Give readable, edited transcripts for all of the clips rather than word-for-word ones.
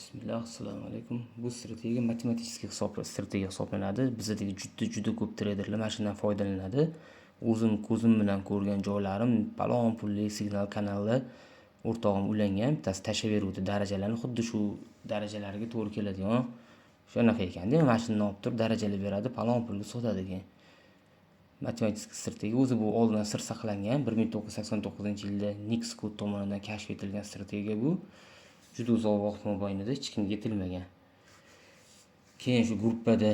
Bismillah, assalomu alaykum. Bu strategiya matematik hisob strategiya hisoblanadi. Bizdagi juda juda ko'p treyderlar mana shundan foydalanadi. O'zim ko'zim bilan ko'rgan joylarim palon pulli signal kanalda o'rtog'im ulangan, bittasi tashlab beruvdi darajalarni, xuddi shu darajalarga to'g'ri keladigan shunaqa ekanda, mana shundan olib turib darajalar beradi, palon pulga sotadi ekan. Matematik strategiya o'zi bu oldindan sir saqlangan. 1989-yilda Nick Scott tomonidan kashf etilgan strategiya bu. Juda uzoq vaqt mobaynida hech kimga yetilmagan. Keyin shu gruppada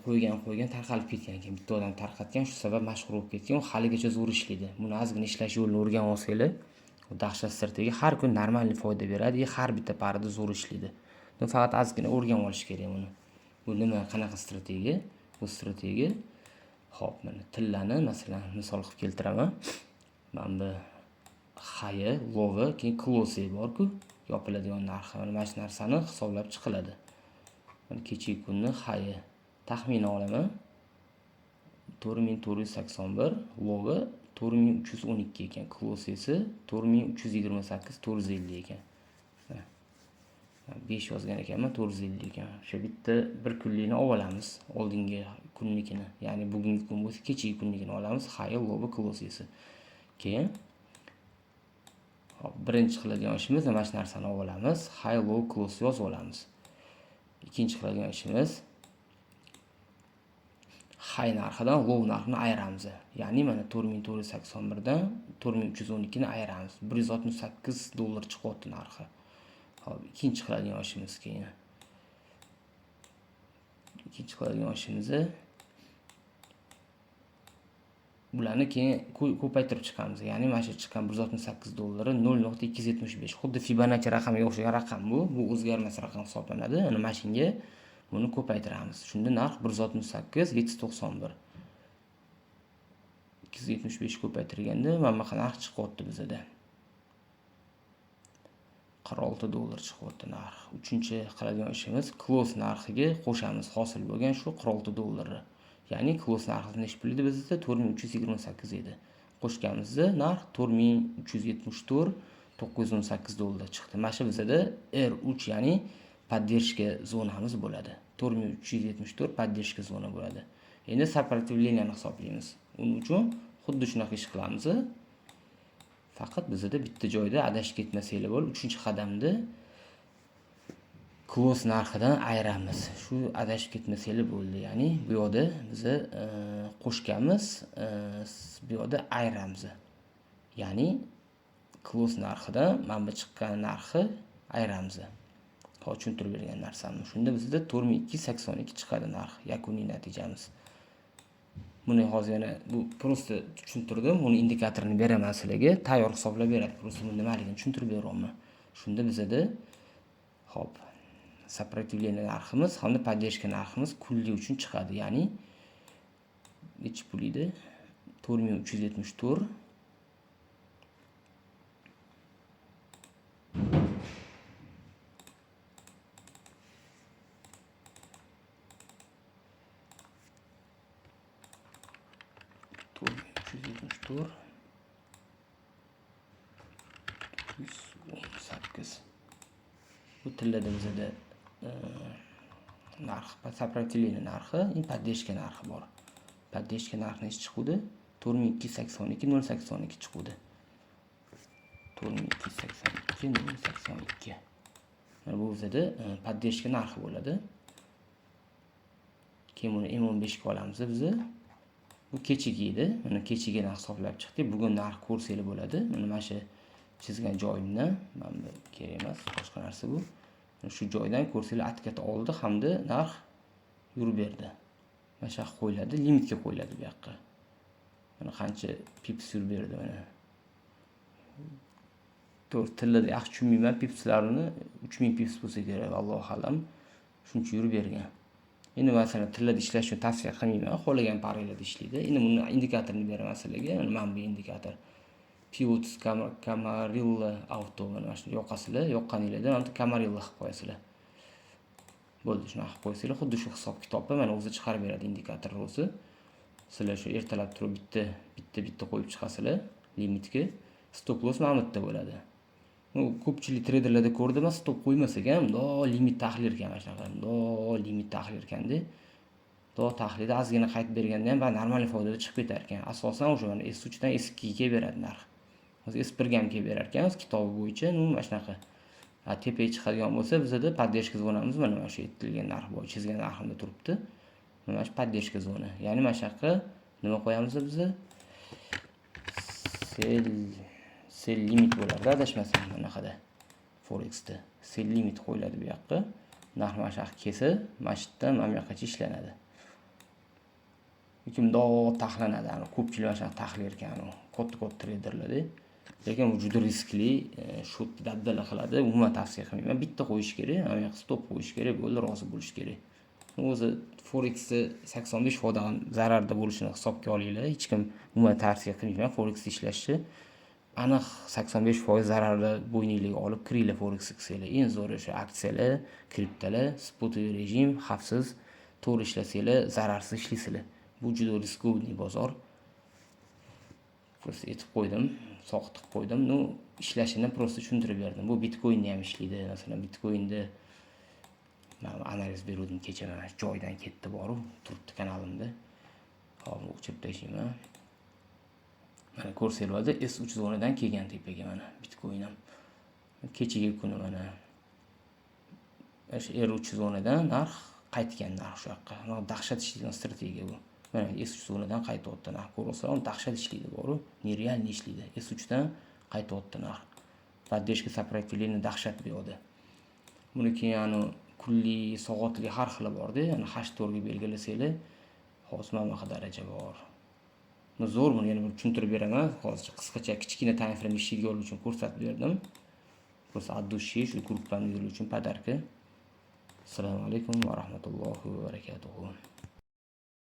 qo'ygan tarqalib ketgan ekan. Bitta odam tarqatgan, shu sabab mashhur bo'lib ketgan. U haligacha zo'r ishlaydi. Buni ozgina ishlash yo'lini o'rganib olsanglar, dahshat strategiya har kun normalniy foyda beradi и har bitta parida zo'r ishlaydi. Buni faqat ozgina o'rganib olish kerak buni. Bu nima, qanaqa strategiya? Bu strategiya, hop, mana tillani masalan misol qilib keltiraman. Mana bu high, low, keyin close bor-ku, yopiladigan narxi. Mana shu narsani hisoblab chiqiladi. Mana kechagi kunni high taxminan olaman. 4481, low 4312 ekan, close esa 4328 450 ekan. 5 yozgan ekanman, 450 ekan. O'sha bitta bir kunlikni olib olamiz, oldingi kunnikini. Ya'ni bugungi kun bo'lsa, kechagi kunnikini olamiz, high, low, close esa. Keyin hop, birinchi qiladigan ishimiz mana shu narsani olib olamiz, high, low, close yozib olamiz. Ikkinchi qiladigan ishimiz high narxidan low narxini ayiramiz. Ya'ni mana 4481 dan 4312 ni ayiramiz. 168 dollar chiqyapti narxi. Hop, ikkinchi qiladigan ishimiz keyin. Ikkinchi qiladigan ishimiz bularni keyin ko'paytirib chiqamiz. Ya'ni mana shu chiqqan 168 dollari 0.275. Xuddi Fibonacci raqamiga o'xshagan raqam bu. Bu o'zgarmas raqam hisoblanadi. Mana mana shunga buni ko'paytiramiz. Shunda narx 168 791. 275 ko'paytirganda mana bunaqa narx chiqyapti bizada. 46 dollar chiqyapti narx. Uchinchi qiladigan ishimiz close narxiga qo'shamiz hosil bo'lgan shu 46 dollarni. Ya'ni close narxi necha pul edi bizda? 4328 edi. Qo'shganimizda narx 4374 918 dollar chiqdi. Mana shu bizada R3, ya'ni поддержка zonamiz bo'ladi. 4374 поддержка zona bo'ladi. Endi сопротивление ni hisoblaymiz. Uning uchun xuddi shunaqa ish qilamiz. Faqat bizada bitta joyda adashib ketmasanglar bo'ldi. 3-qadamda close narxidan ayiramiz. Shu adashib ketmasanglar bo'ldi. Ya'ni bu yoqda biz qo'shganmiz, bu yoqda ayiramiz. Ya'ni close narxidan mana bu chiqqan narxi ayiramiz. Hozir tushuntirib bergan narsamni. Shunda bizda 4282 chiqadi narx, yakuniy natijamiz. Buni hozir yana bu просто tushuntirdim. Buni indikatorini beraman sizlarga, tayyor hisoblab beradi. Просто buni nimaligini tushuntirib beryapman. Shunda bizada hop, сопротивление narximiz hamda поддержка narximiz kunlik uchun chiqadi. Ya'ni necha pul edi? 4374 4374 918. Bu tillada bizada narx, сопротивление narxi, и поддержка narxi bor. Поддержка narxi necha chiquvdi? 4282 082 chiquvdi. 4282 082. Mana bu bizada поддержка narxi bo'ladi. Keyin buni M15 ga olamiz biz. Bu kechagi edi. Mana kechagidan hisoblab chiqdik. Bugun narx ko'rsanglar bo'ladi. Mana mana shu chizgan joyimdan, mana bu kerak emas, boshqa narsa bu. Shu joydan ko'rsanglar откат oldi hamda narx yurib berdi. Mana shu yoqqa qo'yiladi, limitga qo'yiladi bu yoqqa. Mana qancha pips yurib berdi mana. To'g'ri, tillarda yaxshi tushunmayman pipslarni, 3000 pips bo'lsa kerak, allohu alam. Shuncha yurib bergan. Endi masalan tillada ishlash uchun tavsiya qilmayman, xohlagan paranglarda ishlaydi. Endi buni indikatorini beraman sizlarga. Mana bu indikator. Pivots Camarilla Auto, mana shuni yoqasizlar, yoqqaninglarda mana bu Camarilla qilib qo'yasizlar. Bo'ldi, shunaqa qilib qo'ysanglar, xuddi shu hisob kitobni mana o'zi chiqarib beradi indikator o'zi. Sizlar shu ertalab turib bitta bitta qo'yib chiqasizlar limitga. Stop loss mana bu yerda bo'ladi. Ну, ko'pchilik treyderlarda ko'rdim, stop qo'ymas ekan, mundoq limit taxlar ekan, mana shunaqa mundoq limit taxlar ekanda. Mundoq taxlida ozgina qaytib berganda ham нормальный foydada chiqib ketar ekan. Asosan o'sha mana S3 dan S2 ga kelib narx. Hozir S1 ga ham kelib berar ekan o'zi kitobi bo'yicha, ну, mana shunaqa. Tepaga chiqadigan bo'lsa, bizada поддержка zonamiz mana shu aytilgan narx bo'yicha chizgan narximda turibdi. Mana shu поддержка zona. Ya'ni mana shu yoqqa nima qo'yamiz biza? Sell limit bo'lardi, adashmasam, bunaqada. Forexda sell limit qo'yiladi bu yoqqa. Narx mana shu yoqqa kelsa, mana shu yerdan mana bu yoqqacha ishlanadi. Yoki mundoq taxlanadi. Ko'pchilik mana shunaqa taxlar ekan, katta-katta treyderlarda. Lekin bu juda riskli, shu dabdala qiladi. Umuman tavsiya qilmayman. Bitta qo'yish kerak, mana bu yoqqa stop qo'yish kerak, bo'ldi, rozi bo'lish kerak. O'zi Forexda 85% zararda bo'lishini hisobga olinglar. Hech kim, umuman tavsiya qilmayman Forexda ishlashni. Aniq 85% zararni bo'yninglarga olib kiringlar Forex qilsanglar. Eng zo'ri o'sha aksiyalar, kriptolar, спотовый rejim, xavfsiz, to'g'ri ishlasanglar, zararsiz ishlaysizlar. Bu juda рисковый bozor. Просто aytib qo'ydim, soqit qilib qo'ydim. Ну, ishlashini просто tushuntirib berdim. Bu Bitcoinni ham ishlaydi. Masalan, Bitcoinda man analiz beruvdim kecha, mana shu joydan ketdi boru, turibdi kanalimda. Hop, o'chirib tashlayman. Mana, ko'rsanglar bo'ladi, S3 zonadan kelgan tepaga mana Bitcoin ham. Kechagi kuni mana shu R3 zonadan narx qaytgan, narx shu yoqqa. Dahshat ishlaydigan strategiya bu. Mana S3 zonadan qaytyapti narx. Ko'ryapsizlar, dahshat ishlaydi boru, нереально ishlaydi. S3 dan qaytyapti narx. Поддержка, сопротивление dahshat bu yoqda. Buni keyin anu kunlik, soatli har xili borda. Ana H4 ga belgilasanglar, hozir mana bunaqa daraja bor. Bu zo'r, buni yana bir tushuntirib beraman. Hozircha qisqacha kichkina time frame ishlaydiganlar uchun ko'rsatib berdim. Просто от души shu gruppani uchun подарка. Assalomu alaykum va rahmatullohi va barakatuh.